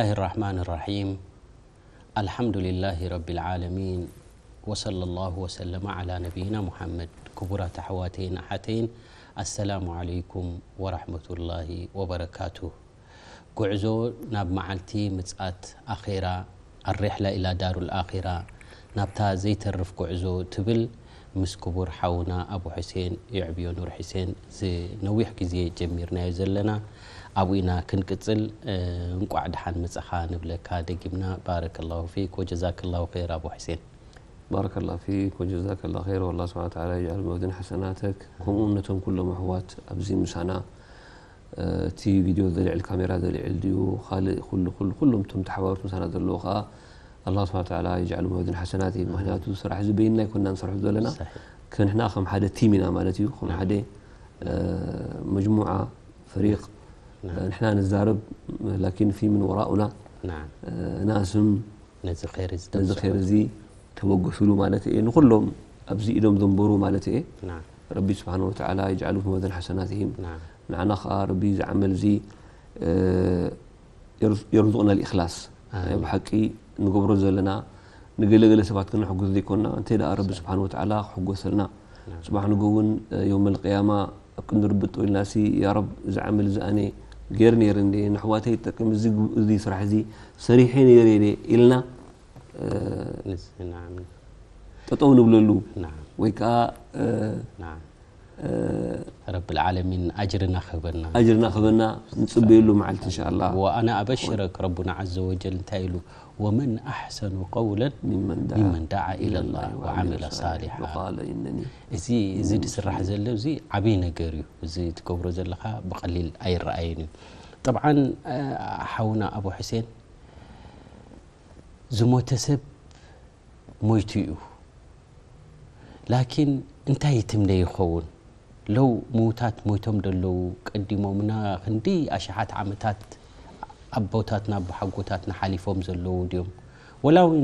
الرحمن الرحيم. الحمد لله رب العالمين. وصلى الله وسلم على نبينا محمد. ክቡራት ኣሕዋተይን ኣሓተይን፣ ኣሰላሙ ዓለይኩም ወራሕመቱላሂ ወበረካቱ። ጉዕዞ ናብ መዓልቲ ምጽኣት ኣኼራ፣ الرحلة إلى دار الآخرة፣ ናብታ ዘይተርፍ ጉዕዞ ትብል ምስ ክቡር ሓውና ኣቡ ሕሴን የዕብዮ ኑር ሕሴን ዝነዊሕ ግዜ ጀሚርናዮ ዘለና ኣብኡ ኢና ክንቅጽል። እ፣ እንቋዕ ደሓን መጻኻ ንብለካ ደጊምና። ባረከላሁ ፊክ ወጀዛከላሁ ኸይር ኣቡ ሕሴን። ባረከላሁ ፊክ ወጀዛከላሁ ኸይር። ወላህ ስብሓነ ወተዓላ ይጅዓል መውዚን ሓሰናተክ። ከምኡ ነቶም ኩሎም ኣሕዋት ኣብዚ ምሳና እቲ ቪድዮ ዘልዕል ካሜራ ዘልዕል ድዩ ካልእ ኩሉ ኩሉ ኩሎም እቶም ተሓባበርቲ ምሳና ዘለዉ ከዓ ኣላህ ስብሓነ ወተዓላ ይጅዓሉ መውዚን ሓሰናት እዩ። ምክንያቱ ስራሕ እዚ በይንና ኣይኮንና ንሰርሑ ዘለና። ሰሒሕ። ከንሕና ከም ሓደ ቲም ኢና ማለት እዩ። ከም ሓደ መጅሙዓ ፈሪቅ ንሕና ንዛረብ ላኪን ፊ ምን ወራኡና ናዓም። ናስም ነዚ ኸይር እዚ ነዚ ተብፅሑ። ኸይር እዚ ተበገስሉ ማለት እየ። ንኹሎም ኣብዚ ኢዶም ዘንበሩ ማለት እየ። ናዓም። ረቢ ስብሓነ ወተዓላ ይጅዓሉ ፊ መውዚን ሓሰናትሂም። ናዓም። ንዓና ከዓ ረቢ እዚ ዓመል እዚ የርዙቅና ልእክላስ። ኣሜን። ብሓቂ ንገብሮ ዘለና ንገለገለ ሰባት ክነሕጉስ ዘይኮንና እንተ ደኣ ረቢ ስብሓን ወተዓላ ክሕጎሰልና። ናም። ጽባሕ ንጎ እውን የውመል ቅያማ ኣብ ቅንዲ ረቢ ጠው ኢልናሲ ያ ረብ እዚ ዓመል እዚ ኣነ ገይር ነይር እንደ ንሕዋተይ ይጠቅም እዚ ስራሕ እዚ ሰሪሐ ነይር እየ ኢልና። ንስ-፣ ናም። ጠጠው ንብለሉ ናም። ወይ ከዓ ናም። ረብል ዓለሚን ኣጅርና ክህበና። ኣጅርና ክህበና ንጽበየሉ መዓልቲ እንሻኣላ። ወኣና ኣበሽረክ ረቡና ዓዘ ወጀል እንታይ ኢሉ? ወመን ኣሕሰኑ ቀውለን ሚመን ደዓ ሚመን ደዓ ኢለላህ ኢለላህ ወዓሚለ ወዓሚለ ሳሊሓ። ሳሊሓ። ወቃለ ኢነኒ እዚ፣ እዚ ዝስራሕ ዘሎ እዚ ዓብዪ ነገር እዩ። እዚ ትገብሮ ዘለኻ ብቐሊል ኣይረኣይን እዩ። ጠብዓን፣ እ፣ ሓውና ኣቡ ሕሴን ዝሞተ ሰብ ሞይቱ እዩ። ላኪን እንታይ ይትምነ ይኸውን? ለው ምዉታት ሞይቶም ደለዉ፣ ቀዲሞምና ክንዲ ኣሽሓት ዓመታት ኣቦታትና ኣቦሓጎታትና ሓሊፎም ዘለዉ ድዮም? ወላ እውን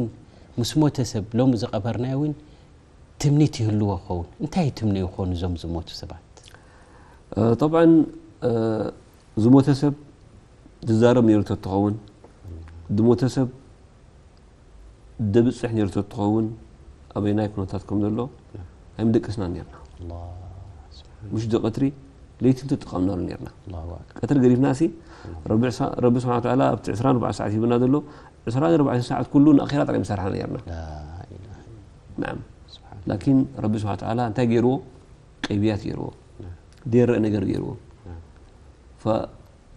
ምስ ሞተ ሰብ ሎሚ ዝቐበርናዮ እውን ትምኒት ይህልዎ ኸውን? እንታይ ይትምነ ይኾኑ እዞም ዝሞቱ ሰባት? እ፣ ጠብዓን፣ እ፣ ዝሞተ ሰብ ዝዛረብ ነይሩ ተትኸውን፣ ዝሞተ ሰብ ደብጽሕ ነይሩ ተትኸውን፣ ኣበየናይ ኩነታት ከም ዘሎ ኣይምደቀስናን ነይርና። ኣላህ ስብሓን። ምሽ ዶ ቀትሪ ለይቲ ተጠቐምናሉ ነይርና። ኣላሁ ኣክበር። ቀትሪ ገዲፍና ሲ፣ ረቢ ዕሳ-፣ ረቢ ስብሓን ወተዓላ ኣብቲ ዕስራን ኣርባዕተን ሰዓት ሂብና ዘሎ፣ ዕስራን ኣርባዕተን ሰዓት ኩሉ ንኣኼራ ጥራይ ምሰርሓና ነይርና። ላኢላሃ። ናዓም። ስብሓን። ላኪን ረቢ ስብሓን ወተዓላ እንታይ ገይርዎ? ቀይብያት ገይርዎ። ናም። ደይረእ ነገር ገይርዎ። ናም። ፈ-፣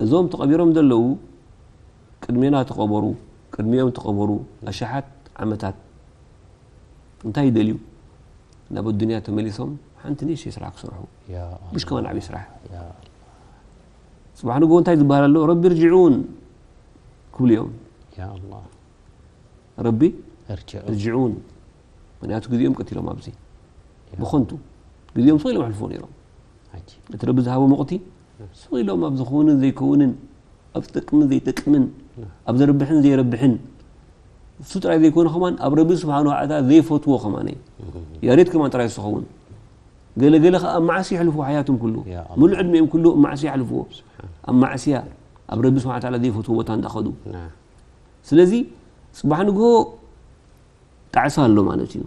እዞም ተቐቢሮም ዘለዉ ቅድሜና ተቐበሩ፣ ቅድሚኦም ተቐበሩ፣ ኣሽሓት ዓመታት እንታይ ይደልዩ? ናብ ኣዱንያ ተመሊሶም ሓንቲ ንእሽተይ ስራሕ ክሰርሑ። ያ ኣላህ። ምሽ ከማን ዓብዪ ስራሕ። ያ ኣላህ። ጽባሕ ንግሆ እንታይ ዝበሃል ኣሎ? ረቢ ርጅዑን ክብሉ እዮም። ያ ኣላህ። ረቢ እርጅዑን። ርጅዑን። ምክንያቱ ግዜኦም ቀቲሎም ኣብዚ። ያ። ብኸንቱ። ግዜኦም ስቕ ኢሎም ኣሕልፎ ነይሮም። ዓጂብ። እቲ ረቢ ዝሃቦ መቕቲ ስቕ ኢሎም ኣብ ዝኾንን ዘይከውንን፣ ኣብ ዝጠቅምን ዘይጠቅምን፣ ኣብ ዘርብሕን ዘይረብሕን፣ እሱ ጥራይ ዘይኮነ ከማን ኣብ ረቢ ስብሓን ወተዓላ ዘይፈትዎ ከማን እዩ። ያሬት ከማን ጥራይ ዝኸውን። ገለ ገለ ኸዓ ኣብ መዓሲ የሕልፉ ሓያቶም ኩሉ። ያ ኣላህ። ሙሉእ ዕድሚኦም ኩሉ ኣብ መዓሲ የሕልፍዎ። ስብሓን። ኣብ ማዕስያ፣ ኣብ ረቢ ስብሓን ወተዓላ ዘይፈትዎ ቦታ እንዳኸዱ። ናም። ስለዚ ጽባሕ ንግሆ ጣዕሳ ኣሎ ማለት እዩ።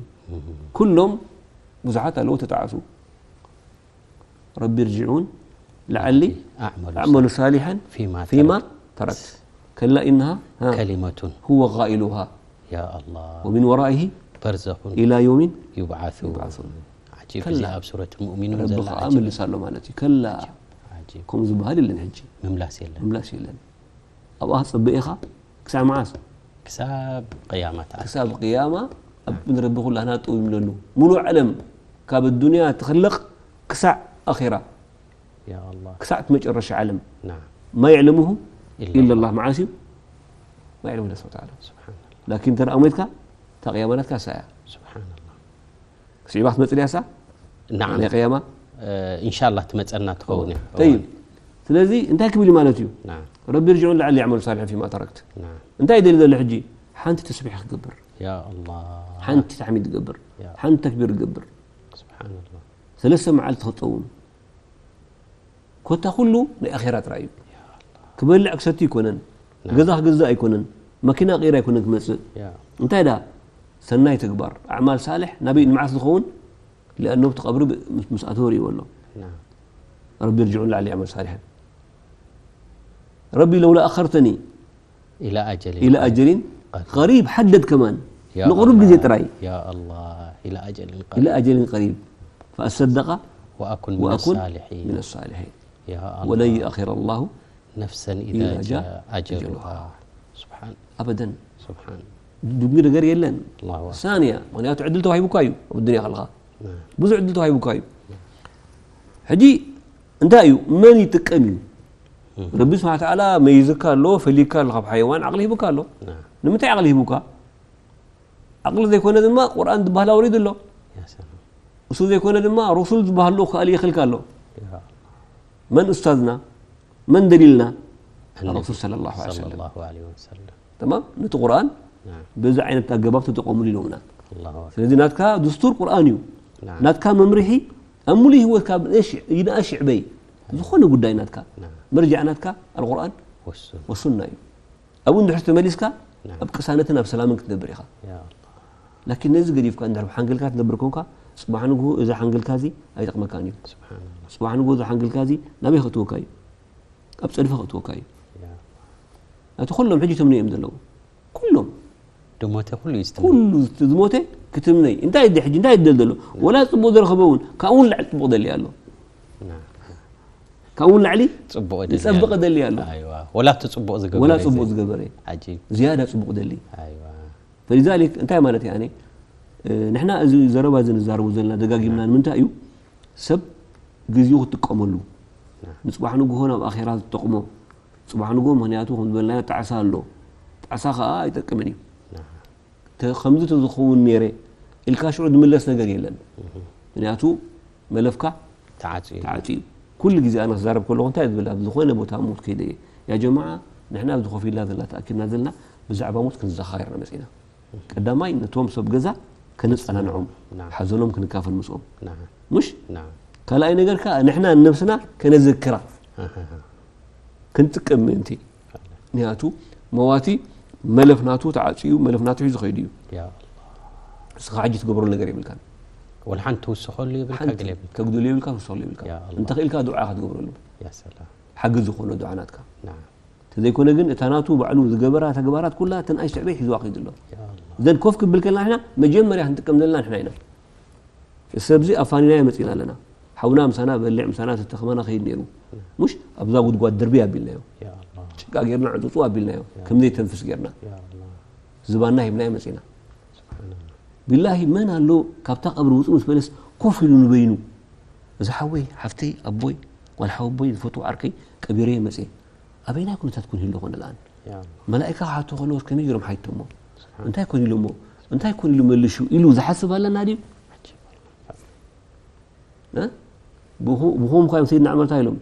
ኩሎም ብዙሓት ኣለዉ ተጣዕሱ። ረቢ ርጅዑን ለዓሊ ኣዕመሉ ኣዕመሉ ሳሊሐን ፊማ ፊማ ተረክት። ተረክት። ከላ ኢነሃ፣ ሃ፣ ከሊመቱን ሁወ ቃኢሉሃ ያ ኣላህ። ወሚን ወራኢሂ በርዘኹን ኢላ የውሚን ዩብዓሱ። ዩብዓሱን። ዓጂብ፣ ከላ። እዚ ኣብ ሱረት ሙእሚኑን ረቢ ዘላ ከዓ ዓጂብ። መልስ ኣሎ ማለት እዩ። ከላ። ዓጂብ፣ ዓጂብ። ከምኡ ዝበሃል የለን ሕጂ። ምምላስ የለን። ምምላስ የለን። ኣብኣ ክጸበ ኢኻ ክሳብ መዓስ? ክሳብ ቅያማ ትኣክል። ክሳብ ቅያማ ኣብ ንረቢ ኩላህና ጠው ይብለሉ። ሙሉእ ዓለም ካብ ኣዱንያ ትኽለቕ ክሳዕ ኣኼራ። ያ ኣላህ። ክሳዕ እቲ መጨረሻ ዓለም። ናም። ማ የዕለሙሁ ኢላ ኢላ ኣላህ። ኣላህ። መዓስ እዩ? ማ የዕለሙሁ ኢላ ስብሓን ወተዓላ። ስብሓን ኣላህ። ላኪን እንተ ደኣ ሞይትካ፣ እታ ቅያማ ናትካ እሳ እያ። ስብሓን ኣላህ። ስዒባ ክትመጽእ ድያ እሳ? ናዓም። ናይ ቅያማ? እ፣ ኢንሻላህ ትመጸና ትኸውን እያ። ጠይብ። እዋን። ስለዚ እንታይ ክብል እዩ ማለት እዩ? ናዓም። ረቢ ርጅዑን ለዓሊ ኣዕመሉ ሳሊሐን ፊማ ተረክት። ናዓም። እንታይ ይደሊ ዘሎ ሕጂ? ሓንቲ ተስቢሕ ክገብር። ያ ኣላህ። ሓንቲ ተሕሚድ ትገብር። ያ። ሓንቲ ተክቢር ትገብር። ስብሓንላህ። ሰለስተ መዓልቲ ክጸውም። ኮታ ኩሉ ናይ ኣኼራ ጥራይ እዩ። ያ ኣላህ። ክበልዕ ክሰቲ ኣይኮነን። ገዛ ክገዝእ ኣይኮነን፣ መኪና ቀይር ኣይኮነን ክመጽእ። እንታይ ዳ ሰናይ ተግባር ኣዕማል ሳልሕ ናበይ ንመዓስ ዝኸውን? ሊኣነሁ እቲ ቀብሪ ምስ ኣተወ ርእይዎ ኣሎ። ረቢ ርጅዑን ላዕሊ ኣዕማል ሳልሐን። ረቢ ለውላ ኣኸርተኒ إلى أجل إلى أجل قريب ሓደድ ከማን ንቕሩብ ግዜ ጥራይ يا الله إلى أجل قريب إلى أجل قريب فأصدق وأكن من وأكن الصالحين من الصالحين يا ولن الله يؤخر الله نفسا إذا إذا جاء جاء أجلها. أجلها سبحان أبدا سبحان ድንጉ ነገር የለን الله أكبر ሳንያ ምክንያቱ ዕድል ተዋሂቡካ እዩ ኣብ ዱንያ ከለኻ نعم ብዙሕ ዕድል ተዋሂቡካ እዩ ሕጂ እንታይ እዩ መን ይጥቀም እዩ ረቢ ስብሓ ተዓላ መይዝካ ኣሎ ፈሊካ ኣሎ ካብ ሓይዋን ዓቕሊ ሂቡካ ኣሎ نعم ንምንታይ ዓቕሊ ሂቡካ ዓቕሊ ዘይኮነ ድማ ቁርኣን ዝበሃል ኣውሪዱ ኣሎ يا سلام እሱ ዘይኮነ ድማ ሩሱል ዝበሃል ልኡኽ ከኣ ይልእኽልካ ኣሎ يا መን ኡስታዝና መን ደሊልና النبي ረሱል صلى الله عليه صلى وسلم الله عليه وسلم ተማም ነቲ ቁርኣን نعم በዚ ዓይነት ኣገባብ ተጠቐሙሉ ኢሎምና الله أكبر ስለዚ ናትካ ድስቱር ቁርኣን እዩ نعم ናትካ መምርሒ ኣብ ሙሉእ ህይወትካ ብእሽ- ይንኣሽ ይዕበይ ዝኾነ ጉዳይ ናትካ نعم መርጃዕ ናትካ ኣልቁርኣን والسنة ወሱና እዩ ኣብኡ እንድሕር ተመሊስካ نعم ኣብ ቅሳነትን ኣብ ሰላምን ክትነብር ኢኻ يا الله ላኪን ነዚ ገዲፍካ እንድሕር ብሓንግልካ ትነብር ኮንካ ፅባሕ ንግሁ እዚ ሓንግልካ እዚ ኣይጠቕመካን እዩ سبحان الله ፅባሕ ንግሁ እዚ ሓንግልካ እዚ ናበይ ከእትወካ እዩ ኣብ ፀድፊ ከእትወካ እዩ يا እቲ ኩሎም ሕጂ ተምነ እዮም ዘለዉ ኩሎም ድሞተ ኩሉ ይስትም ኩሉ ዝሞተ ክትምነይ እንታይ ደ ሕጂ እንታይ ይደል ዘሎ ወላ ፅቡቅ ዝረኸበ እውን ካብኡ ንላዕሊ ፅቡቅ ደሊ ኣሎ نعم ካብኡ ንላዕሊ ጽቡቕ ደሊ ዝጸበቐ ደሊ ኣሎ ኣይዋ ወላ እቲ ጽቡቕ ዝገበረ ወላ እዩ ጽቡቅ ዘ- ዝገበረ ዓጂብ ዝያዳ ጽቡቅ ደሊ ኣይዋ فلذلك እንታይ ማለት እየ ኣነ እ፣ ንሕና እዚ ዘረባ እዚ ንዛረቡ ዘለና ደጋጊምና ንምንታይ እዩ ሰብ ግዜኡ ክጥቀመሉ ንጽባሕ ንግሆ ናብ ኣኼራ ዝጠቕሞ ጽባሕ ንግሆ ምክንያቱ ከም ዝበልናዮ ጣዕሳ ኣሎ ጣዕሳ ከዓ ኣይጠቅምን እዩ ተ- ከምዚ ተዝኸውን ነይረ ኢልካ ሽዑ ዝምለስ ነገር የለን ምክንያቱ መለፍካ ተዓጽዩ እዩ። ተዓፅዩ ኩሉ ግዜ ኣነ ክዛረብ ከለኹ እንታይ ዝብል ኣብ ዝኾነ ቦታ ሞት ከይደ እየ ያ ጀማዓ ንሕና ኣብዚ ኮፍ ኢልና ዘለና ተኣኪብና ዘለና ብዛዕባ ሞት ክንዘኻኸር ኢና መፂና ቀዳማይ ነቶም ሰብ ገዛ ከነፀናንዖም ናም። ሓዘኖም ክንካፈል ምስኦም ናም። ሙሽ ናም። ካልኣይ ነገር ከዓ ንሕና ንነብስና ከነዘክራ ኣሃሃ። ክንጥቀም ምእንቲ ምክንያቱ መዋቲ መለፍ ናቱ ተዓፅዩ መለፍ ናቱ ሒዙ ከይዱ እዩ ያ እስኻ ሕጂ ትገብሮ ነገር የብልካን ወላ ሓንቲ ትውስኸሉ የብልካ ሓንቲ ገለ የብልካ ተጉድሉ የብልካ ትውስኸሉ የብልካ ያ ኣላህ። እንተኽኢልካ ዱዓ ክትገብረሉ ያ ሰላም ሓግዝ ዝኾነ ዱዓ ናትካ ናም ተዘይኮነ ግን እታ ናቱ ባዕሉ ዝገበራ ተግባራት ኩላ እተን ኣይስዕበይ ሒዝዋ ከይዱ ኣሎ ያ ኣላህ። ዘን ኮፍ ክብል ከለና ንሕና መጀመርያ ክንጥቀም ዘለና ንሕና ኢና እቲ ሰብዚ ኣፋኒናዮ መፂና ኣለና ሓውና ምሳና በልዕ ምሳና ተተኸማና ከይድ ነይሩ ሙሽ ኣብዛ ጉድጓድ ድርቢ ኣቢልናዮ ያ ኣላህ። ጭቃ ጌርና ዕፁፁ ኣቢልናዮ ከም ዘይተንፍስ ጌርና ያ ኣላህ። ዝባና ሂብናዮ መፂና ስብሓንላህ። ቢላሂ መን ኣሎ ካብታ ቀብሪ ውፁ ምስ በለስ ኮፍ ኢሉ ንበይኑ እዚ ሓወይ ሓፍተይ ኣቦይ ጓል ሓወቦይ ዝፈትዎ ዓርከይ ቀቢረዮ መፅየ ኣበይናይ ኩነታት ኩን ህሉ ኮነ ልኣን ያ መላእካ ክሓቶ ከለዎስ ከመይ ገይሮም ሓይቶሞ እንታይ ኮን ኢሎሞ እንታይ ኮን ኢሉ መልሹ ኢሉ ዝሓስብ ኣለና ድዩ እ? ብኹ- ብኹም ኳዮም ሰይድና ዕመር እንታይ ኢሎም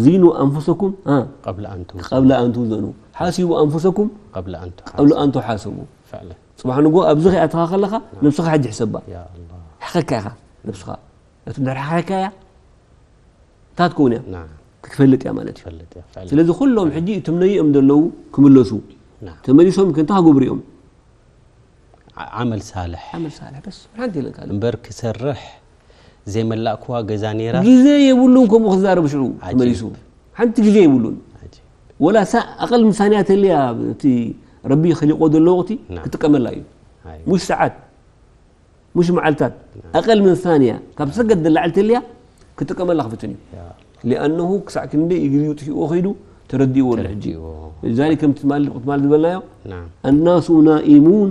ዚኑ ኣንፉሰኩም እ? ቀብለ ኣንቱም ቀብለ ኣንቱ ዘኑ ሓሲቡ ኣንፉሰኩም ቀብለ ኣንቱ ቀብለ ኣንቱ ሓሰቡ ፈዕለ ፅባሕ ንጎ ኣብዚ ከይኣተኻ ከለኻ ነብስኻ ሕጂ ሕሰባ ያ ኣላህ። ሓኸካ ኢኻ ነብስኻ ነቲ ድሕሪ ሓኸካ እያ እንታይ ትከውን እያ ናም። ክትፈልጥ እያ ማለት እዩ ትፈልጥ እያ ፈዕለ ስለዚ ኩሎም ሕጂ ትምነይኦም ዘለዉ ክምለሱ ናም። ተመሊሶም ከ እንታይ ክገብሩ እዮም ዓ- ዓመል ሳልሕ ዓመል ሳልሕ በስ ሓንቲ ኢለን ካልእ እምበር ክሰርሕ ዘይመላእክዋ ገዛ ነይራ ግዜ የብሉን ከምኡ ክዛረብ ሽዑ ዓጂብ። ተመሊሱ ሓንቲ ግዜ የብሉን ዓጂብ። ወላ ሳ ኣቐል ምሳንያ ተልያ እቲ ረቢ ከሊቆ ዘሎ ወቅቲ ናም። ክጥቀመላ እዩ ኣይ። ሙሽ ሰዓት ሙሽ መዓልታት ኣቐል ምን ሳንያ ካብ ሰገድ ዝለዓል ተልያ ክጥቀመላ ክፍትን እዩ ያ ሊኣነሁ ክሳዕ ክንደይ ግዜኡ ጥፊእዎ ከይዱ ተረዲእዎ ኣሎ ሕጂ ተረዲእዎ። ዛሊከ ከምቲ ትማል ትማል ዝበልናዮ ናም። ኣናሱ ናኢሙን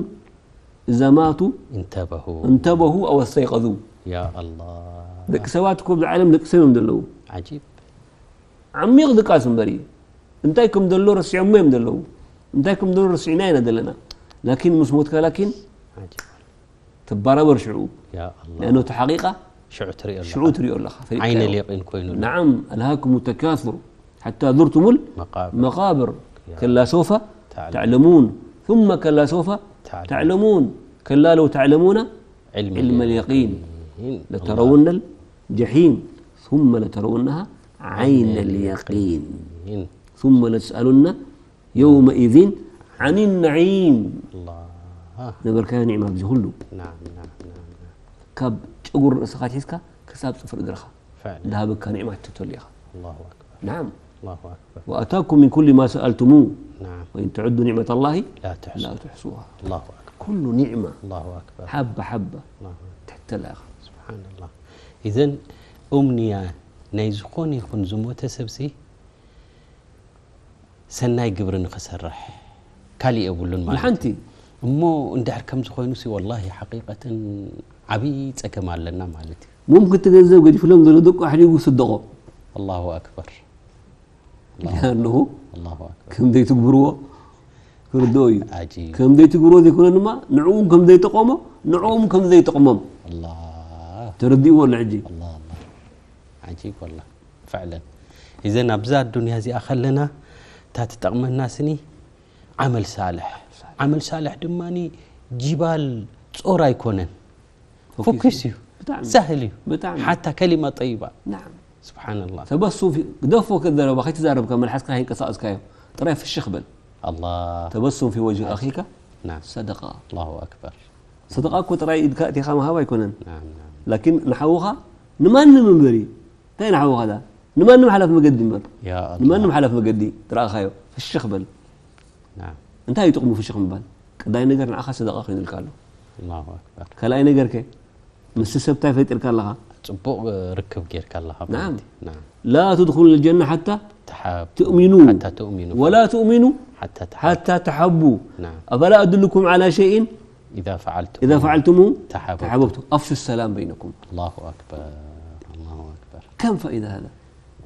እዛ ማቱ እንተበሁ እንተበሁ ኣው ኣስተይቀዙ ያ ኣላህ። ደቂ ሰባት እኮ ኣብዚ ዓለም ደቂ ሰብ እዮም ዘለዉ ዓጂብ ዓሚቕ ድቃስ እምበር እዩ እንታይ ከም ዘሎ ረሲዖሞ እዮም ዘለዉ እንታይ ከም ዘሎ ረሲዕና ኢና ዘለና ላኪን ምስ ሞትካ ላኪን ዓጂብ ትባረበር ሽዑ ያ ኣላህ። لأنه እቲ ሓቂቃ ሽዑ ትሪኦ ኣለኻ። ሽዑ ትሪኦ ኣለኻ ፈሊጥካዮ። ዓይነ ሌቂን ኮይኑ ኣሎ። نعم ألهاكم التكاثر حتى زرتم መቃብር المقابر يا كلا سوف تعلمون. تعلمون ثم كلا سوف تعلمون. تعلمون كلا لو تعلمون علم علم اليقين اليقين. لترون الجحيم ثم لترونها عين اليقين ثم لتسألن يومئذ عن النعيم الله ነበርካዮ ኒዕማ ኣብዚ ኩሉ نعم نعم نعم ካብ ጨጉር ርእስኻ ኣትሒዝካ ክሳብ ፅፍሪ እግርኻ فعلا ዝሃበካ ኒዕማ ትተሉ ኢኻ الله أكبر نعم الله أكبر وآتاكم من كل ما سألتموه نعم وإن تعدوا نعمة الله لا لا تحصوها تحصوها الله أكبر ኩሉ ኒዕማ الله أكبر ሓባ ሓባ الله أكبر ትሕተላ ኢኻ سبحان الله إذن أمنية ናይ ዝኾነ ይኹን ዝሞተ ሰብሲ ሰናይ ግብሪ ንኽሰርሕ ካልእ የብሉን ማለት እዩ። ሓንቲ እሞ እንድሕር ከምዚ ኮይኑ ሲ ወላሂ ሓቂቀተን ዓብዪ ጸገም ኣለና ማለት እዩ። ሙምክን እቲ ገንዘብ ገዲፍሎም ዘሎ ደቁ ኣሕዲጉ ስደቆ ኣላሁ ኣክበር ሊኣንሁ ኣላሁ ኣክበር ከም ዘይትግብርዎ ክርድኦ እዩ ዓጂብ ከም ዘይትግብርዎ ዘይኮነ ድማ ንዕኡ ከም ዘይጠቆሞ ንዕኦም ከም ዘይጠቅሞም ኣላ ተረዲእዎ ኣሎ ሕጂ ኣላ ኣላ ዓጂብ ወላ ፍዕለን ኢዘን ኣብዛ ኣዱንያ እዚኣ ከለና እታ ትጠቕመና ስኒ ዓመል ሳልሕ ዓመል ሳልሕ ድማ ጂባል ጾር ኣይኮነን ፎኪስ እዩ ብጣዕሚ ሳህል እዩ ብጣዕሚ ሓታ ከሊማ ጠይባ ናዓም ስብሓንላ ተበሱም ፊ- ግደፎ ከዘረባ ከይተዛረብካ መልሓስካ ከይንቀሳቀስካዮ ጥራይ ፍሽኽ በል ኣላ ተበሱም ፊ ወጅህ ኣኺካ ናም ሰደቃ ኣላሁ ኣክበር ሰደቃ እኮ ጥራይ ኢድካ እቲኻ ምሃብ ኣይኮነን ናም ናም ላኪን ንሓውኻ ንማንም እምበሪ እንታይ ንሓውኻ ዳ ንማንም ሓላፍ መገዲ እምበር ያ ኣላ ንማንም ሓላፍ መገዲ ትረኣኻዮ ፍሽኽ በል ናም እንታይ እዩ ጥቕሙ ፍሽኽ ምባል ቀዳይ ነገር ንዓኻ ሰደቃ ኮይኑልካ ኣሎ ኣላሁ ኣክበር ካልኣይ ነገር ከ ምስ ሰብ እንታይ ፈጢርካ ኣለኻ ፅቡቅ ርክብ ጌርካ ኣለኻ ናም። ማለት እዩ። ናም لا تدخلوا الجنة حتى ተሓብ تؤمنوا ሓታ ትእሚኑ ولا تؤمنوا ሓታ ተሓብ حتى تحبوا ናም أفلا أدلكم على شيء ኢዛ ፈዓልቱ إذا فعلتموه ተሓበብቱ تحاببتم أفشوا السلام بينكم ኣላሁ ኣክበር ኣላሁ ኣክበር كم فائدة هذا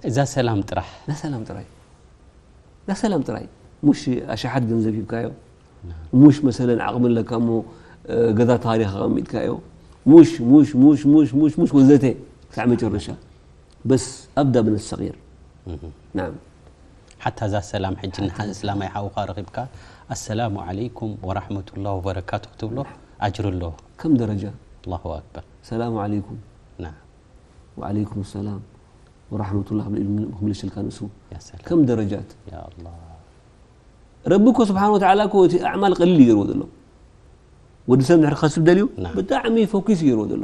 እዛ ሰላም ጥራሕ لا سلام ጥራይ لا سلام ጥራይ مش ኣሽሓት ገንዘብ ሂብካዮ مش مثلا ዓቕሚ ኣለካ እሞ እ፣ ገዛ ተኻሪኻ ኣቐሚጥካዮ مش مش مش مش مش مش ወዘተ ክሳዕ መጨረሻ بس أبدأ من الصغير نعم ሓታ እዛ ሰላም ሕጂ ንሓ እስላማይ ሓውኻ ረኺብካ ኣሰላሙ ዓለይኩም ወራሕመቱላ ወበረካቱ ክትብሎ ኣጅሪ ኣለዎ كم درجة ኣላሁ ኣክበር السلام عليكم ናም وعليكم السلام ورحمة الله ክብል ኢሉ ክምልስልካ ንሱ ያ ሰላም كم درجات ያ ኣላ ረቢ እኮ ስብሓን ወተዓላ እኮ እቲ ኣዕማል ቀሊል ይገርዎ ዘሎ ወዲ ሰብ ንድሕር ከስብ ደልዩ ናም። ብጣዕሚ ፎኪስ ይገርዎ ዘሎ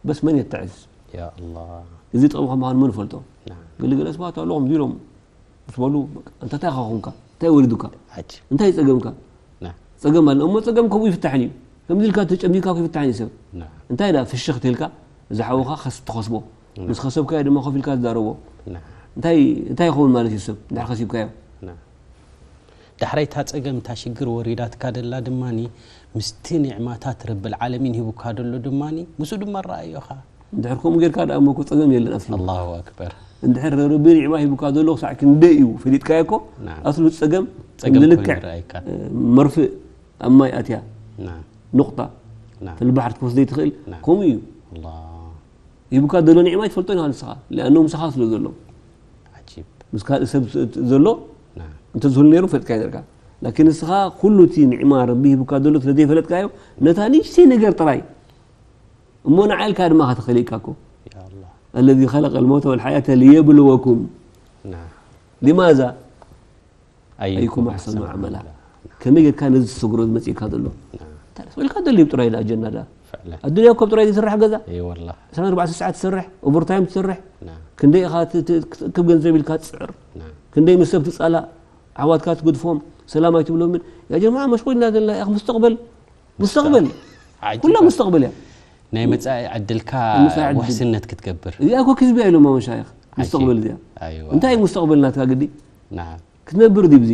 በስ መን የተዕዝ ያ ኣላ እዚ ጥቕሚ ከም ምዃኑ መን ፈልጦ ናም ገለገለ ሰባት ኣለኹም ዲሎም ምስ በሉ በቃ፣ እንተ እንታይ ኻኹምካ እንታይ ወሪዱካ ዓጅ እንታይ ጸገምካ ናም ጸገም ኣሎ እሞ ጸገም ከምኡ ይፍታሕን እዩ ከምዚ ኢልካ ተጨሚካ ክፍታሕን እዩ ሰብ ናም እንታይ ዳ ፍሽኽ ትልካ እዚ ሓውኻ ከስ ትኸስቦ ምስ ከሰብካዮ ድማ ኮፍ ኢልካ ትዛረቦ ናም እንታይ እንታይ ይኸውን ማለት እዩ ሰብ እንድሕር ከሲብካዮ ናም ዳሕራይ እታ ጸገም እታ ሽግር ወሪዳትካ ደላ ድማኒ ምስቲ ኒዕማታት ረብል ዓለሚን ሂቡካ ደሎ ድማኒ ምስኡ ድማ ረኣዮኻ እንድሕር ከምኡ ጌርካ ደኣ እሞ እኮ ጸገም የለን ኣስሉ ኣላሁ ኣክበር እንድሕር ረቢ ኒዕማ ሂቡካ ዘሎ ክሳዕ ክንደይ እዩ ፈሊጥካዮ እኮ ናም። ኣስሉ ጸገም ጸገም ልክዕ ኮይኑ ረኣይካ መርፍእ ኣብ ማይ ኣትያ ናም ኑቕጣ ናም ተልባሕር ክትወስደይ ትኽእል ናም። ከምኡ እዩ ኣላ ሂቡካ ዘሎ ኒዕማ ይትፈልጦ ኢኻ ንስኻ ሊኣኖ ምሳኻ ስለ ዘሎ ዓጂብ ምስ ካልእ ሰብ ዘሎ ናም እንተዝህሉ ነይሩ ፈጥካ ነርካ ላኪን ንስኻ ኩሉ እቲ ኒዕማ ረቢ ሂቡካ ዘሎ ስለ ዘይፈለጥካዮ ነታ ንእሽተይ ነገር ጥራይ እሞ ንዓልካ ድማ ከተኸሊእካ እኮ ያ ኣላ الذي خلق الموت والحياة ليبلوكم ናም لماذا ኣዩኩም أيكم أحسن عملا ከመይ ጌርካ ነዚ ትሰግሮ ዝመፅእካ ዘሎ ናም ኢልካ ደልዩ ጥራይ ዳ ጀና ዳ ፍዕለን ኣዱንያ እኮ ጥራይ ዝስራሕ ገዛ እይ ወላ ዕስራን ኣርባዕተ ሰዓት ትሰርሕ ኦቨርታይም ትሰርሕ ናም ክንደይ ኢኻ ት- ት- ክትእክብ ገንዘብ ኢልካ ትፅዕር ናም ክንደይ ምስ ሰብ ትፃላእ ኣሕዋትካ ትገድፎም ሰላም ኣይትብሎምን ያ ጀማዓ መሽቁል ኢና ዘለና ኢኻ ሙስተቕበል ሙስተቕበል ዓጂብ ኩላ ሙስተቕበል እያ ናይ መጻኢ ዕድልካ መጻኢ ዕድል። ውሕስነት ክትገብር እዚኣ እኮ ክዝቢ እያ ኢሎም መሻይኽ ሙስተቕበል እዚኣ ኣይዋ እንታይ እዩ ሙስተቕበል ናትካ ግዲ ናም ክትነብር ድዩ ብዚ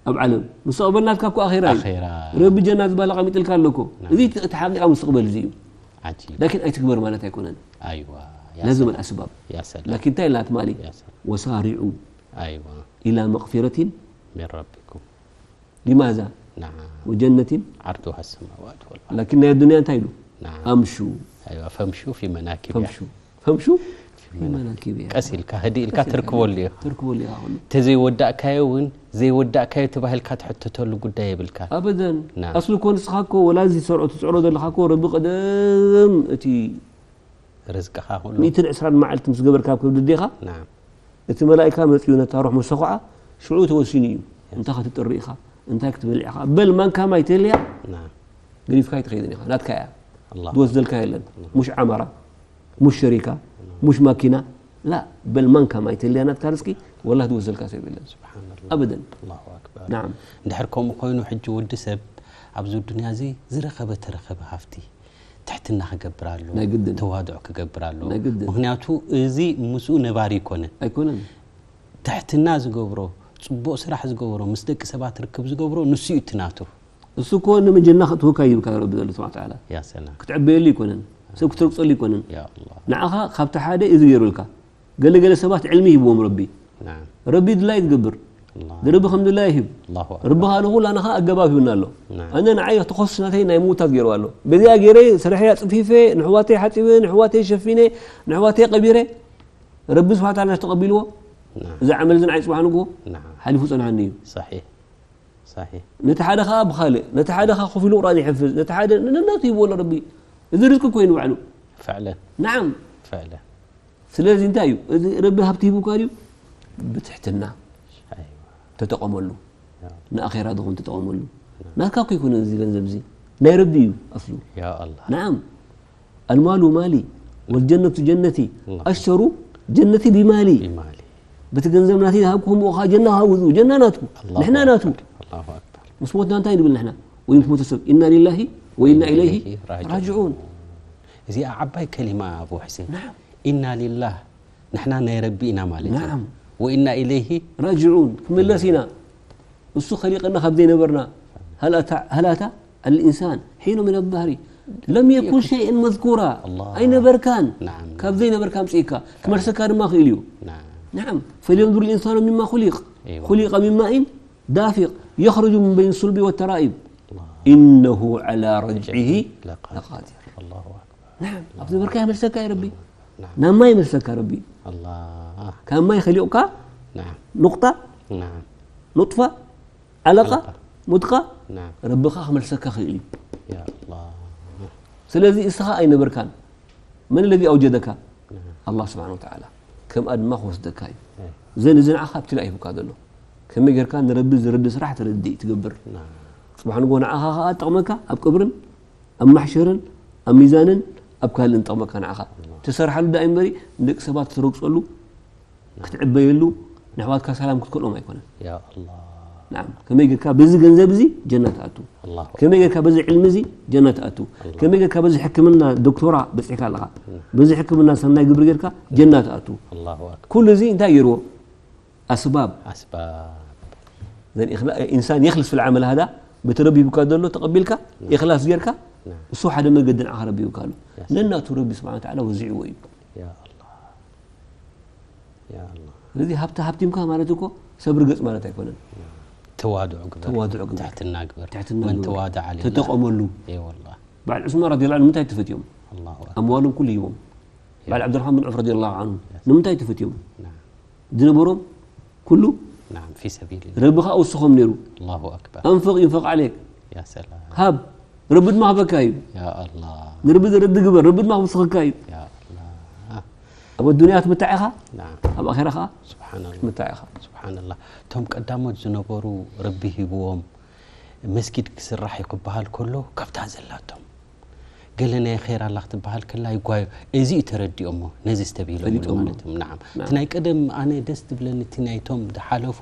ኣብ ዓለም ሙስተቕበል ናትካ እኮ ኣኼራ እዩ ኣኼራ ረቢ ጀና ዝበሃል ኣቐሚጥልካ ኣሎ እኮ እዚ እቲ ሓቂቓ ሙስተቕበል እዚ እዩ ዓጂብ ላኪን ኣይትግበር ማለት ኣይኮነን ኣይዋ ያ لازم ሰላም። الأسباب ያ ሰላም لكن እንታይ ኢላ ትማሊ ያ ሰላም وسارعوا ኣይዋ إلى مغفرة من ربكم لماذا نعم وجنة عرضها السماوات والأرض لكن ናይ الدنيا እንታይ ኢሉ نعم أمشوا أيوة فامشوا في مناكبها فامشوا فامشوا في مناكبها ቀስ ኢልካ ህድእ ኢልካ ትርክበሉ እዩ ትርክበሉ ኢኻ ኩሉ እንተ ዘይወዳእካዮ እውን ዘይወዳእካዮ ተባሂልካ ትሕተተሉ ጉዳይ የብልካ ኣበደን ናም። ኣስሉ እኮ ንስኻ እኮ ወላ እዚ ሰርዖ ትፅዕሮ ዘለኻ እኮ ረቢ ቀደም እቲ ርዝቅኻ ኩሉ ሚእትን ዕስራን መዓልቲ ምስ ገበርካ ኣብ ከብዲ ኣዴኻ ናም እቲ መላእካ መፅኡ ነታ ሩሕ ምስ ሰኹዓ ሽዑ ተወሲኑ እዩ እንታይ ክትጥሪ ኢኻ? እንታይ ክትበልዕ ኢኻ? በል ማንካ ማይ ተልያ نعم ገዲፍካ ኣይትኸይድን ኢኻ። ናትካ እያ። الله ዝወስደልካ የለን። مش عمارة، مش شركة، مش ماكينة. لا، በል ማንካ ማይ ተልያ ናትካ ርስቂ ወላሂ ዝወስደልካ ሰብ የለን። سبحان الله أبدا. الله أكبر نعم እንድሕር ከምኡ ኮይኑ ሕጂ ወዲ ሰብ ኣብዚ ዱንያ እዚ ዝረኸበ ተረኸበ ሃፍቲ ትሕትና ክገብር ኣሎ ናይ ግድን። ተዋድዕ ክገብር ኣሎ ናይ ግድን። ምክንያቱ እዚ ምስኡ ነባሪ ይኮነን ኣይኮነን። ትሕትና ዝገብሮ ፅቡቅ ስራሕ ዝገብሮ ምስ ደቂ ሰባት ርክብ ዝገብሮ ንሱ እዩ እቲ ናቱ እሱ እኮ ንምጀና ክትወካ ይብካ ረቢ ዘሎ ስብሓ ተዓላ ያ ሰላም ክትዕበየሉ ይኮነን ሰብ ክትረግፀሉ ይኮነን ያ ኣላህ ንዓኻ ካብቲ ሓደ እዚ ገይሩልካ ገለገለ ሰባት ዕልሚ ሂብዎም ረቢ ናም ረቢ ድላይ ትገብር ኣላህ ንረቢ ከም ድላይ ይህብ ኣላሁ ረቢ ከዓ ንኩላና ከዓ ኣገባብ ሂብና ኣሎ ናም ኣነ ንዓይ እቲ ኮስት ናተይ ናይ ምውታት ገይርዋ ኣሎ በዚኣ ገይረ ስርሐይ ኣፅፊፈ ንሕዋተይ ሓፂበ ንሕዋተይ ሸፊነ ንሕዋተይ ቀቢረ ረቢ ስብሓ ተዓላ ተቐቢልዎ ናም እዚ ዓመል እዚ ንዓይ ፅባሕ ንግሆ ናም ሓሊፉ ፀንሓኒ እዩ صحيح صحيح ነቲ ሓደ ከዓ ብካልእ ነቲ ሓደ ከዓ ኮፍ ኢሉ ቁርኣን ይሕፍዝ ነቲ ሓደ ነናቱ ይብዎ ኣሎ ረቢ እዚ ርዝቂ ኮይኑ ባዕሉ فعلا ናዓም فعلا ስለዚ እንታይ እዩ እዚ ረቢ ሃብቲ ሂቡካ ድዩ ብትሕትና أيوة ተጠቐመሉ يا ንኣኼራ ድኹን ተጠቐመሉ ናትካ እኮ ይኮነ እዚ ገንዘብ እዚ ናይ ረቢ እዩ ኣስሉ يا الله ናዓም المال مالي والجنة جنتي الله. أشتروا جنتي بمالي بمالي በቲ ገንዘብ ናተይ ዝሃብኩ ከምኡ ከዓ ጀና ሃውዙ ጀና ናትኩ الله ንሕና ናቱ أكبر الله أكبر ምስ ሞትና እንታይ ንብል ንሕና ወይ ምስ ሞተ ሰብ ኢና ሊላሂ ወኢና ኢለይሂ راجعون. ራጅዑን እዚኣ ዓባይ ከሊማ ኣቡ ሕሴን نعم ኢና ሊላህ ንሕና ናይ ረቢ ኢና ማለት እዩ نعم ወኢና ኢለይሂ راجعون ክምለስ ኢና እሱ ከሊቀና ካብ ዘይነበርና هل أتى هل أتى على الإنسان حين من الدهر لم يكن شيئا مذكورا الله. ኣይነበርካን نعم ካብ ዘይነበርካ ኣምፅእካ ክመልሰካ ድማ ክእል እዩ نعم نعم فلينظر الإنسان مما خلق أيوة. خلق من ماء دافق يخرج من بين الصلب والترائب الله إنه على رجعه لقادر لقادر الله أكبر نعم ኣብዚ ነበርካ ይመልሰካ እዩ ረቢ نعم ናብ ማይ ይመልሰካ ረቢ الله ካብ ማይ ከሊቑካ نعم ኑቕጣ نعم ኑጥፋ ዓለቃ علقة. ሙድቃ نعم ረብኻ ክመልሰካ ክእል እዩ يا الله ስለዚ እስኻ ኣይነበርካን መን ለዚ ኣውጀደካ نعم ኣላ ስብሓን ወተዓላ ከምኣ ድማ ክወስደካ እዩ إيه. ዘን እዚ ንዓኻ ኣብቲ ላ ሂቡካ ዘሎ ከመይ ጌርካ ንረቢ ዝረዲ ስራሕ ተረድእ ትገብር نعم ፅባሕ ንጎ ንዓኻ ከዓ ጠቕመካ ኣብ ቅብርን ኣብ ማሕሸርን ኣብ ሚዛንን ኣብ ካልእን ጠቕመካ ንዓኻ ትሰርሓሉ ዳ እምበሪ ንደቂ ሰባት ትረግፀሉ ክትዕበየሉ ንሕዋትካ ሰላም ክትከልኦም ኣይኮነን يا الله ናም ከመይ ጌርካ በዚ ገንዘብ እዚ ጀና ትኣቱ الله ከመይ ጌርካ በዚ ዕልሚ እዚ ጀና ትኣቱ ከመይ ጌርካ በዚ ሕክምና ዶክቶራ በፂሕካ ኣለኻ በዚ ሕክምና ሰናይ ግብሪ ጌርካ ጀና ትኣቱ الله أكبر ኩሉ እዚ እንታይ ገይርዎ ኣስባብ أسباب ዘን ኢኽላ- ኢንሳን የኽልስ ፊል ዓመል ሃዳ በቲ ረቢ ሂቡካ ዘሎ ተቐቢልካ ኢኽላስ ጌርካ نعم እሱ ሓደ መገዲ ንዓኻ ረቢ ሂቡካ ኣሎ Yes. ነናቱ ረቢ ስብሓን ተዓላ ወዚዕዎ እዩ يا الله يا الله ስለዚ ሃብቲ ሃብቲምካ ማለት እኮ ሰብሪ ገፅ ማለት ኣይኮነን ተዋድዑ ግበር ተዋድዑ ግበር። ትሕትና ግበር ትሕትና መን ግበር። ተዋድዓ ሊላ ተጠቐመሉ اي والله በዓል ዑስማን ረዲ ላ ንምንታይ ተፈትዮም الله أكبر ኣምዋሎም ኩሉ ሂቦም በዓል ዓብድራሕማን ብን ዑፍ ረዲ ላ ዓንሁ Yes. ንምንታይ ተፈትዮም نعم ዝነበሮም ኩሉ نعم في سبيل الله ረቢ ከዓ ውስኾም ነይሩ الله أكبر ኣንፍቕ ይንፈቕ ዓሌክ يا سلام ሃብ ረቢ ድማ ክበካ እዩ يا الله ንረቢ ዘረዲ ግበር ረቢ ድማ ክውስኸካ እዩ يا الله ኣብ ኣዱንያ ትምታዕ ኢኻ نعم ኣብ ኣኼራ ከዓ سبحان الله ትምታዕ ኢኻ سبحان الله እቶም ቀዳሞት ዝነበሩ ረቢ ሂብዎም መስጊድ ክስራሕ እዩ ክበሃል ከሎ ካብታ ዘላቶም ገለ ናይ ኸይር ኣላ ክትበሃል ከላ ይጓዩ እዚ እዩ ተረዲኦሞ ነዚ ዝተብሂሎምሉ ፈሊጦሞ። ማለት እዮም ናዓም ናዓም። እቲ ናይ ቀደም ኣነ ደስ ትብለኒ እቲ ናይቶም ዝሓለፉ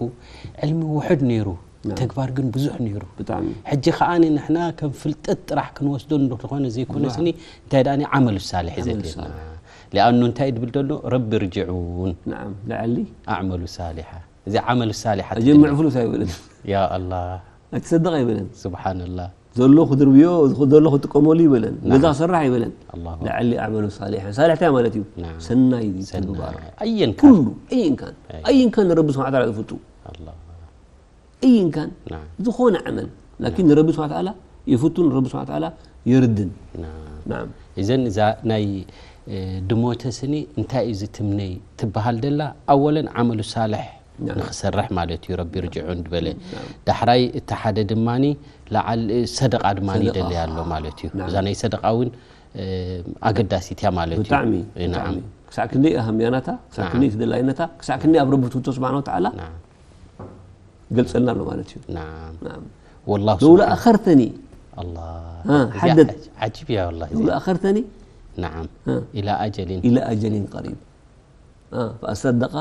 ዕልሚ ውሑድ ነይሩ ናዓም። ተግባር ግን ብዙሕ ነይሩ ብጣዕሚ ሕጂ ከዓኒ ንሕና ከም ፍልጠት ጥራሕ ክንወስዶ እንዶ ዝኾነ ዘይኮነ ናዓም። ስኒ እንታይ ደኣ ዓመሉ ሳልሕ እዩ ዓመሉ ዘድልና ሳልሕ። ሊኣኑ እንታይ ድብል ዘሎ ረቢ ርጅዑን ናዓም ለዓሊ ኣዕመሉ ሳሊሓ እዚ ዓመሉ ሳሊሓ ኣጀምዕ ፍሉስ ኣይበለን ያ ኣላ ኣይትሰደቕ ኣይበለን ስብሓንላ ዘሎ ክድርብዮ ዘሎ ክጥቀመሉ ይበለን ናዓም። ገዛ ክሰርሕ ኣይበለን ኣላሁ ለዓሊ ኣዕመሉ ሳሊሓ ሳልሕ እንታይ ማለት እዩ ናዓም። ሰናይ ሰናይ። ተግባር ኣየን ኩሉ ካን። እይን ካን ኣይ። እይን ካን ንረቢ ስብሓ ተዓላ ዝፍቱ ኣላ እይን ካን ናዓም። ዝኾነ ዓመል ላኪን ንረቢ ስብሓ ተዓላ ይፍቱ ንረቢ ስብሓ ተዓላ የርድን ናዓም። ናዓም እዘን እዛ ናይ እ፣ ድሞተ ስኒ እንታይ እዩ ዝትምነይ ትበሃል ደላ ኣወለን ዓመሉ ሳልሕ ናዓም። ንክሰርሕ ማለት እዩ ረቢ ርጅዑን ዝበለ ናዓም። ዳሕራይ እቲ ሓደ ድማኒ ለዓል ሰደቃ ድማ ሰደቃ። ይደሊ ኣሎ ማለት እዩ ናዓም። እዛ ናይ ሰደቃ እውን እ፣ ኣገዳሲት እያ ማለት እዩ ብጣዕሚ እ፣ ናዓም ብጣዕሚ ክሳዕ ክንደይ ኣህምያናታ ክሳዕ ናዓም። ክንደይ ትደላይነታ ክሳዕ ክንደይ ኣብ ረቢ ትውቶ ስብሓን ወተዓላ ናዓም። ገልጸልና ኣሎ ማለት እዩ። نعم نعم والله لو لأخرتني الله ها، እዚኣ حدد. ዓጅ- ዓጅብ እያ والله لو لأخرتني نعم ها. إلى أجل إلى أجل قريب آه، فأصدق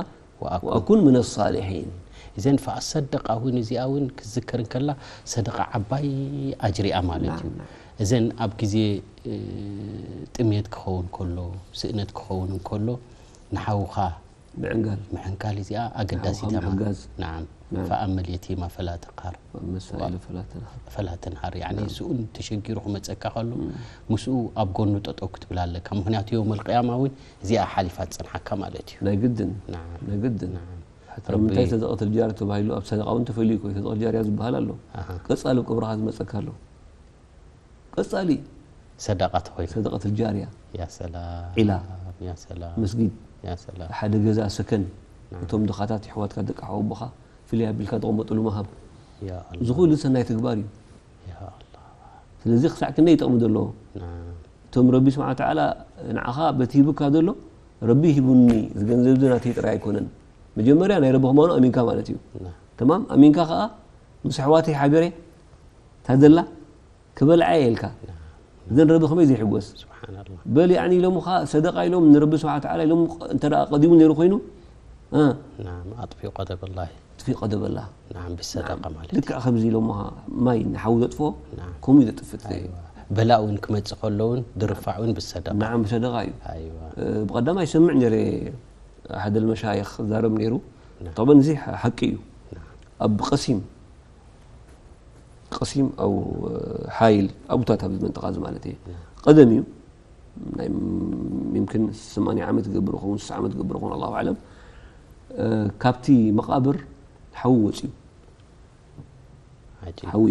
وأكن وأكن من الصالحين እዘን فأصدق እውን እዚኣ እውን ክዝከር እንከላ ሰደቃ ዓባይ ኣጅሪኣ ማለት እዩ። እዘን ኣብ ግዜ እ፣ ጥሜት ክኸውን ከሎ ስእነት ክኸውን እንከሎ ንሓውኻ ምዕንጋል ምሕንካል እዚኣ ኣገዳሲት ንሓውኻ እያ ማለት ምሕጋዝ። نعم نعم. فأما اليتيم فلا تقهر والسائل فلا تنهر فلا تنهر يعني ስኡን ተሸጊሩ ክመፀካ ከሎ ምስኡ ኣብ ጎኑ ጠጠው ክትብል ኣለካ። ምክንያቱ يوم القيامة እውን እዚኣ ሓሊፋ ትፅንሓካ ማለት እዩ። ናይ ግድን نعم ናይ ግድን نعم ሕታ ምንታይ ሰደቀት ልጃርያ ተባሂሉ ኣብ ሰደቃ እውን ተፈልዩ እኮ ሰደቀት ልጃርያ ዝበሃል ኣሎ። ኣሃ። ቀጻሊ ኣብ ቀብርኻ ዝመፀካ ኣሎ። ቀጻሊ ሰደቃ ተኾይኑ ሰደቀት ልጃርያ يا سلام ዒላ يا سلام መስጊድ يا سلام ሓደ ገዛ ሰከን نعم እቶም ድኻታት ይሕዋትካ ደቂ ሓወቦኻ ፍልይ ኣቢልካ ተቐመጥሉ ምሃብ يا እዚ الله ኩሉ ሰናይ ተግባር እዩ። يا الله ስለዚ ክሳዕ ክንደይ ይጠቕሙ ዘለዎ نعم እቶም ረቢ ስብሓን ተዓላ ንዓኻ በቲ ሂቡካ ዘሎ ረቢ ሂቡኒ ዝገንዘብ እዚ ናተይ ጥራይ ኣይኮነን። መጀመርያ ናይ ረቢ ክማኑ ኣሚንካ ማለት እዩ። نعم ተማም ኣሚንካ ከዓ ምስ ኣሕዋተይ ሓቢረ ታደላ ክበልዓ እየ ኢልካ እዘን ረቢ ከመይ ዘይሕጎስ سبحان الله በል ያዕኒ ኢሎምኻ ሰደቃ ኢሎም ንረቢ ስብሓን ተዓላ ኢሎም እንተ ደኣ ቀዲሙ ነይሩ ኮይኑ እ፣ نعم أطفئ غضب الله ጥፊእ ቀደበላ نعم بالصدقة ማለት ልክዕ ከምዚ ኢሎምኻ ማይ ንሓዊ ዘጥፍኦ نعم ከምኡ እዩ ዘጥፍእ أيوة በላእ እውን ክመፅእ ከሎ እውን ድርፋዕ እውን ብሰደቃ ንዓም ብሰደቃ እዩ أيوة እ፣ ብቐዳማይ ይሰምዕ ነይረ ሓደ ልመሻይኽ ዛረብ ነይሩ نعم ጠበን እዚ ሓቂ እዩ نعم ኣብ ቀሲም ቀሲም ኣብ ሓይል ኣብታት ኣብዚ መንጠቃ እዚ ማለት እየ ቀደም እዩ ናይ يمكن ሰማንያ ዓመት ገብር ኸውን ስሳ ዓመት ገብር ኸውን ኣላሁ ኣዕለም እ፣ ካብቲ መቃብር ሓዊ ወፅዩ عجيب ሓዊ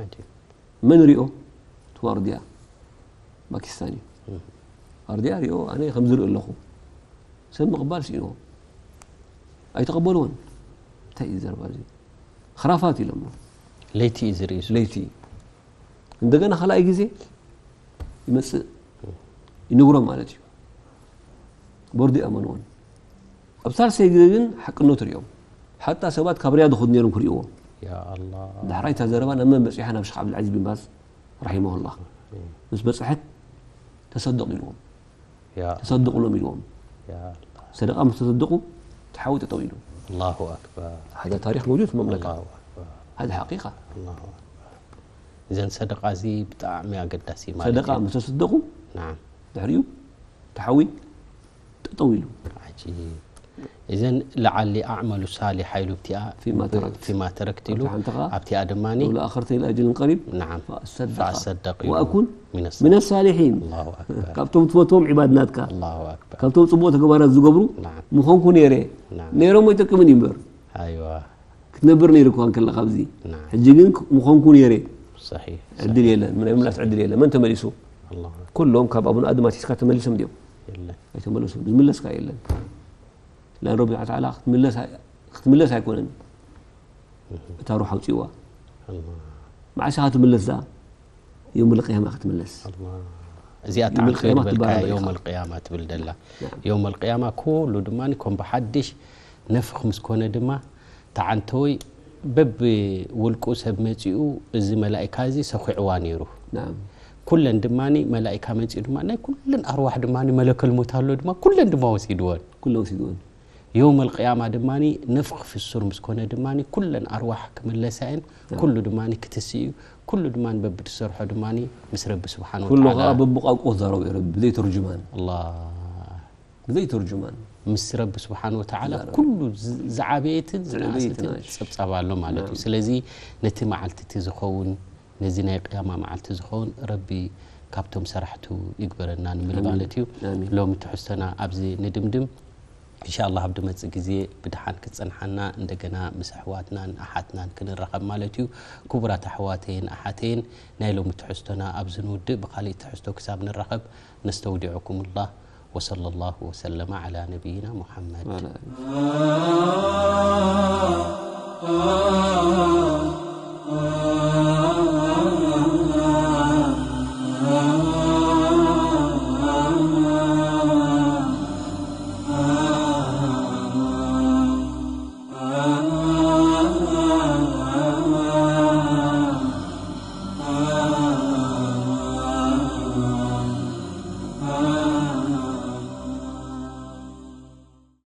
عجيب መን ሪኦ እቲ ዋርድያ ፓኪስታን እዩ ዋርድያ ሪኦ ኣነ ከም ዝርኢ ኣለኹ ሰብ ምቕባል ስኢንዎ ኣይተቐበልዎን እንታይ እዩ ዘረባ እዚ ኽራፋት ኢሎሞ ለይቲ እዩ ዝርኢ እሱ ለይቲ እንደገና ካልኣይ ግዜ ይመፅእ ይንግሮም ማለት እዩ ቦርዱ ይኣመንዎን ኣብ ሳልሰይ ግዜ ግን ሓቅነቱ ሪኦም ሓታ ሰባት ካብ ሪያድ ዝኸዱ ነይሮም ክርእይዎ يا الله ዳሕራይ እታ ዘረባ ናብ መን በፂሓ ናብ ሸክ ዓብድልዓዚዝ ቢን ባዝ ረሒመሁላህ ምስ በፅሐት ተሰደቕ ኢልዎም يا ተሰድቕሎም ኢልዎም يا الله ሰደቃ ምስ ተሰደቑ ተሓዊ ጠጠው ኢሉ الله أكبر ሓደ ታሪክ መውጁድ መምለካ الله أكبر ሓደ ሓቂቃ الله أكبر እዘን ሰደቃ እዚ ብጣዕሚ ኣገዳሲ ማለት ሰደቃ እዩ ምስ ተሰደቑ نعم ድሕሪኡ ተሓዊ ጠጠው ኢሉ عجيب እዘን لعلي أعمل صالحا ኢሉ ብቲኣ فيما تركت. فيما تركت ኢሉ ኣብቲ ሓንቲ ኸዓ ኣብቲኣ ድማኒ لو لأخرتني إلى أجل قريب نعم فأصدق فأصدق ኢሉ وأكن من من الصالحين الصالحين الله أكبر ካብቶም ትፈትዎም ዒባድናትካ الله أكبر ካብቶም ፅቡቕ ተግባራት ዝገብሩ نعم ምኾንኩ ነይረ نعم ነይሮም ኣይጠቅምን እዩ እምበር أيوة ክትነብር ነይሩ እኳ እንከለካ ኣብዚ نعم ሕጂ ግን ምኾንኩ ነይረ صحيح ዕድል የለን ናይ ምምላስ ዕድል የለን መን ተመሊሱ الله ኩሎም ካብ ኣቡን ኣድም ኣቲስካ ተመሊሶም ድዮም የለን ኣይተመለሱን ዝምለስካ የለን ላን ረቢ ተዓላ ክትምለስ ኣይ- ክትምለስ ኣይኮነን እታ ሩሕ ኣውፅእዋ الله መዓስ ኢኻ ትምለስ ዛ ዮም ልቅያማ ክትምለስ الله እዚኣ يوم ተዓንቶ القيامة ዝበልካ ትበሃል يوم ኢኻ። القيامة ትብል ደላ نعم. يوم القيامة ኩሉ ድማ ከም ብሓድሽ ነፍኽ ምስ ኮነ ድማ ተዓንተወይ በብ ውልቁ ሰብ መፂኡ እዚ መላእካ እዚ ሰኺዕዋ ነይሩ نعم ኩለን ድማ መላእካ መፂኡ ድማ ናይ ኩለን ኣርዋሕ ድማ መለከል ሞት ኣሎ ድማ ኩለን ድማ ወሲድወን ኩሎም ሲድወን يوم القيامة ድማ ነፍኽ ፍሱር ምስ ኮነ ድማ ኩለን ኣርዋሕ ክምለሳ እየን ኩሉ ድማ ክትስእ እዩ ኩሉ ድማ በብትሰርሖ ድማ ምስ ረቢ ስብሓን ኩሉ ወተዓላ ከዓ በብቋንቋ ክዛረቡ እዩ ረቢ ብዘይ ተርጅማን ኣላ ብዘይ ተርጅማን ምስ ረቢ ስብሓን ወተዓላ ዛረብ። ኩሉ ዝ- ዝዓበየትን ዝዓበየትን ዝነኣሰትን ኣሽ- ፀብፃብ ኣሎ ማለት እዩ ናም። ስለዚ ነቲ መዓልቲ እቲ ዝኸውን ነዚ ናይ ቅያማ መዓልቲ ዝኸውን ረቢ ካብቶም ሰራሕቱ ይግበረና ንምል ኣሚን። ማለት እዩ ኣሚን። ሎሚ ትሕዝቶና ኣብዚ ንድምድም እንሻ ኣላ ኣብ ድመፅእ ግዜ ብድሓን ክትፀንሓና እንደገና ምስ ኣሕዋትናን ኣሓትናን ክንራኸብ ማለት እዩ ክቡራት ኣሕዋተይን ኣሓተይን ናይ ሎሚ ትሕዝቶና ኣብዚ ንውድእ ብካሊእ ትሕዝቶ ክሳብ ንራኸብ ነስተውዲዑኩም ላ وصلى الله وسلم على نبينا محمد وعلى آله.